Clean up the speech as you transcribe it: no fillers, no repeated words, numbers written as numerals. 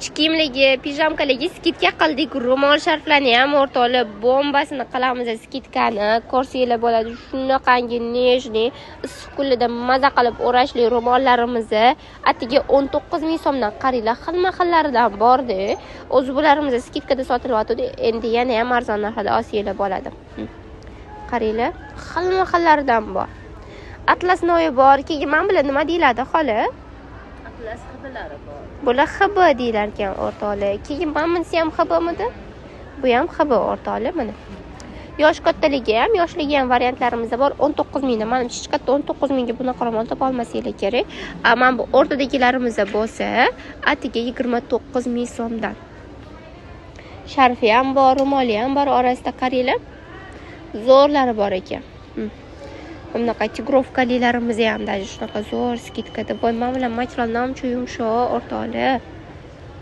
Ich kiyimligi, pijamkaligi скидка qildik. Ro'mol, sharflarni ham, o'rtoqlar, bombasini qilamiz скидка ni. Ko'rsanglar bo'ladi, shunaqangi нежный, issiq kunlarda maza qilib o'rashli ro'mollarimizni atigi 19 000 so'mdan. Qaranglar, xilma xillaridan borda. O'zi bularimiz скидка da sotilyotgandi, endi yana ham arzon narxda olsanglar bo'ladi. Qaranglar, xilma xillaridan bor. Атласной bor. Keyin mana bular nima deyiladi, xola? Atlas xibilari bor. Bular xb deyilar ekan, o'rtoqlar. Keyin mana bunisi ham xbmidi? Bu ham xb, o'rtoqlar, mana. Yosh kattaligi ham, yoshligi ham variantlarimiz bor. 19 mingdan. Manimcha, hech qayerda 19 mingga bunaqa ro'mol topa olmasanglar kerak. A mana bu o'rtadagilarimiz bo'lsa, atiga 29 000 so'mdan. Sharfi ham bor, ro'moli ham bor orasida, qaranglar. Zo'rlari bor ekan. Bunaqa тигровка lilarimiz ham даже shunaqa zo'r скидка da. Voy, mana bular material namcha yumshoq, o'rtoqlar.